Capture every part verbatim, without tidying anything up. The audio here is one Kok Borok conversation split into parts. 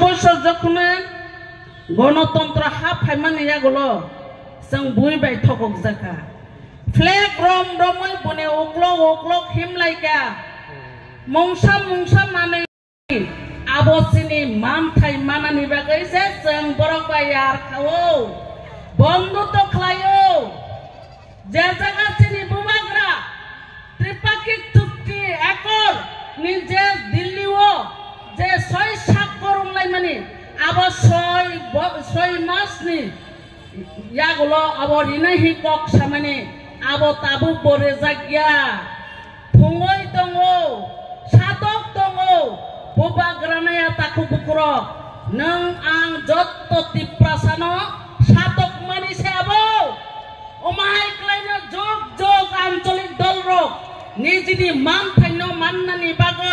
Bosor jokhonwi gonotontro ha phaimani yagulo chwng bui bai thokokjakha. Flag rom romwi buni uklok uklok himlaikha. Mungsa mungsa manwi abo chini manthai manani bagwi se chwng borok bai yar kha-o. Bondhutto khlai-o. Je jaga chini bubagra Tripakhik chukti accord ni je Delhi o je soi sakkor wnglaimani, abo soi bo-, soi mas ni yagulo abo rinai hi kok samani, abo tabuk bo rejak ya. Thungwi tongo, satok tongo, bubagra naya takhuk bukurok, nwng ang jotto Tiprasano satok mani se abo. Omo hai khlaino jog jog ancholik dolrok nijini manthaino mannani bagwi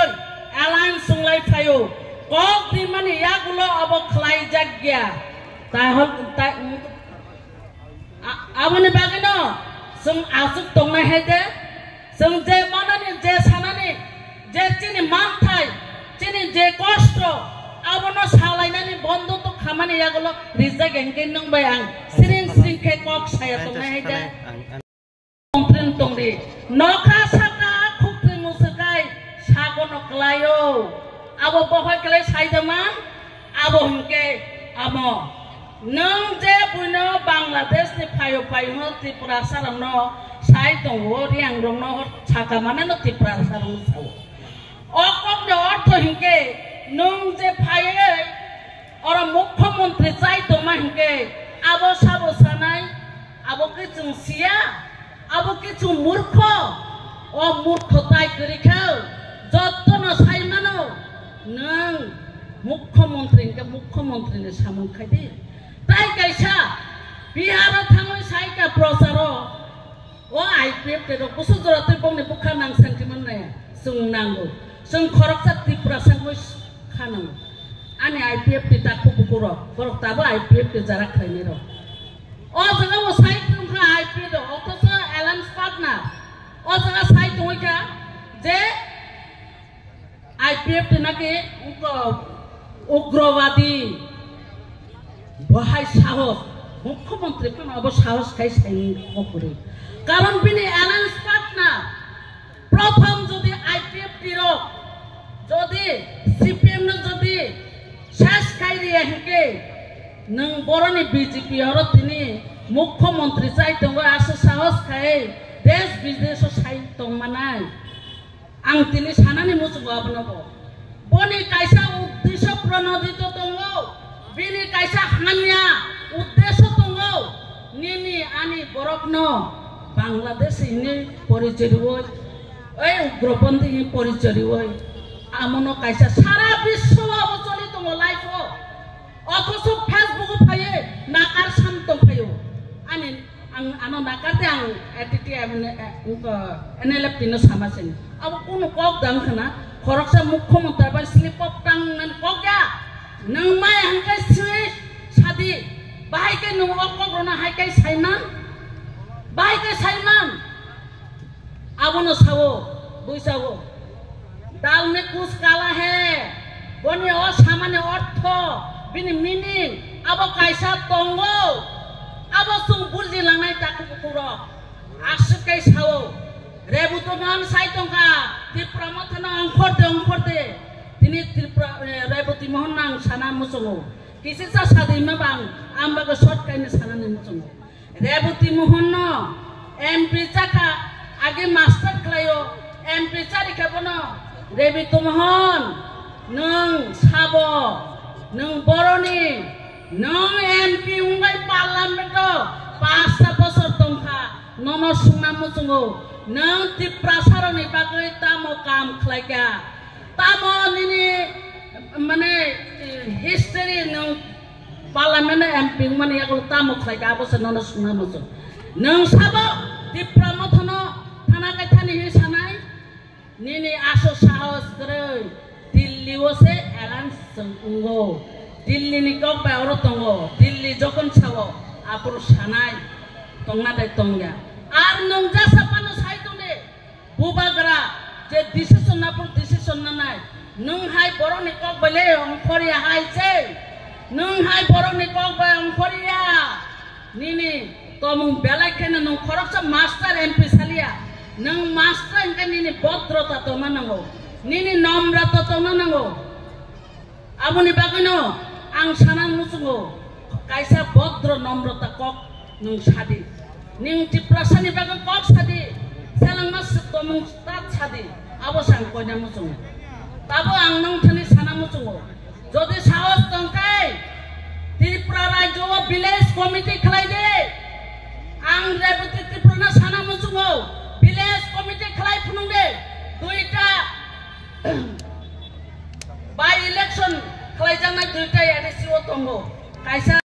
alliance wnglai phaio. Kok rimani yagulo abo khlaijak ya. Tahol-, ta-, a-, aboni bagwino chwng aswk tongnai hai de, chwng je manani, je sanani, je chini manthai, chini je kosto, abono salainani bondhutto khamani yagulo rijak hwnkhe nwng bai ang siring siring khe kok saya tongnai hai de. Montri tongdi, nokha saka khukri musukai sagono klaio, abo bohoi klai saijaman, abo hwnkhe amo. Nwng je buino Bangladesh ni phaio phaio no Tiprasa rokno sai tongo, Riang rokno saka mane no Tiprasa rokno sao. O kokni ortho hinkhe nwng je phaiwi oro mukhyamantri chai tongma hinkhe abo sabo sanai, abo khe chwng siya, abo khe chwng murkho. O murkho tai kwrwi khe jottono sai mano, nwng mukhyamantri hinkhe mukhyamantri ni samung khai di. Tai kaisa Bihar o thangwi sai kha procharo, o I P F T rok busu jora twi bongni bwkha nang sentiment naya. Chwng nango. Chwng khoroksa Tiprasa wngwi kha nango. Ani I P F T takhuk bukurok, borok tabo I P F T jara khlainai rok. O jaga o sai tongkha I P F T, othocho alliance partner. O jaga sai tongwi kha je I P F T naki uk-, ugrobadi, bohai sahos, mukhyamantri phano abo sahos khai sai kokori. Karon bini alliance partner, prothom jodi I P F T rok, jodi C P M no jodi ses khai riya hinkhe, nwng boroni B J P oro tini mukhyamantri chai tongo, aswk sahos khai desh bidesh o sai tongmanai. Ang tini sanani muchungo abono bo. Boni kaisa uddesho pronodito tongo, bini kaisa hamya uddesho tongo, nini ani borokno Bangladesh hini porichoi rioi, ei ugropondi hini porichoi rioi, amono kaisa sara biswo abo choli tongo life o. Othocho Facebook o phaiwi nakar sam tongphaio. Ani, ang ano nakar de, ang A T T M ne, eh, wngkha N L F T no sama sini. Abo kunu kok dang khna, khoroksa mukhyamantri bai slip of tongue nani kok ya. Nwng mai hangkai swi sadi, bahai khe nwng o kok rwna hai kai saiman? Bahai khe saiman? Abono sao, bui sao. Dal mein kuch kala hai, boni o samani ortho, bini meaning, abo kaisa tongo, abo chwng buji langnai takhuk bukurok. Aswk khe sao, Reboti Mohon sai tongkha, Tipra Mothano ongkhor de, ongkhor de. Tini Tripura, eh, Reboti Mohon no ang sana muchungo. Kisisa sadi ma bang, ang bagwi short kaino sanani muchungo. Reboti Mohon no M P chakha, agi master khlaio, M P chari khe bono, Reboti Mohon, nwng sabo, nwng boroni, nwng M P wngwi parliament o pasta bosor tongkha, nono swngna muchungo, nwng Tiprasa rokni bagwi tamo kam khlaikha? Tamo nini, mane, history nwng parliament M P wngmani yago tamo khlaikha, abo se nono swngna muchung. Nwng sabo Tipra Mothano thana kaithani hi sanai? Nini aswk sahos kwrwi, Delhi o se alliance chwng wngo. Delhi ni kok bai oro tongo. Delhi jokhon sao, aphuru sanai, tongna dai tongya. Ar nwng jasa phano sai tongdi. Bubagra je decision na phuru decision na nai. Nwng hai borokni kok bai le ongkhor ya hai se Nwng hai borokni kok bai ongkhorya. Nini tomung belai kheno nwng khoroksa master M P saliya. Nwng master hwnkhe nini bhodrota tongna nango. Nini nomrata tongna nango. Aboni bagwino ang sana muchungo, kaisa bhodro nomrota kok nwng sadi. Nwng Tiprasani bagwi kok sadi, selengma s-, tomung ta sadi, abo se ang koina muchungo. Tabo ang nwng thani sana muchungo. Jodi sahos tongkhe, Tripura rajyo o village committee khlai di. Ang Rebati Tripura no sana muchungo, village committee khlai phunung di. Duita by election khlaijaknai duita A D C o tongo. Kaisa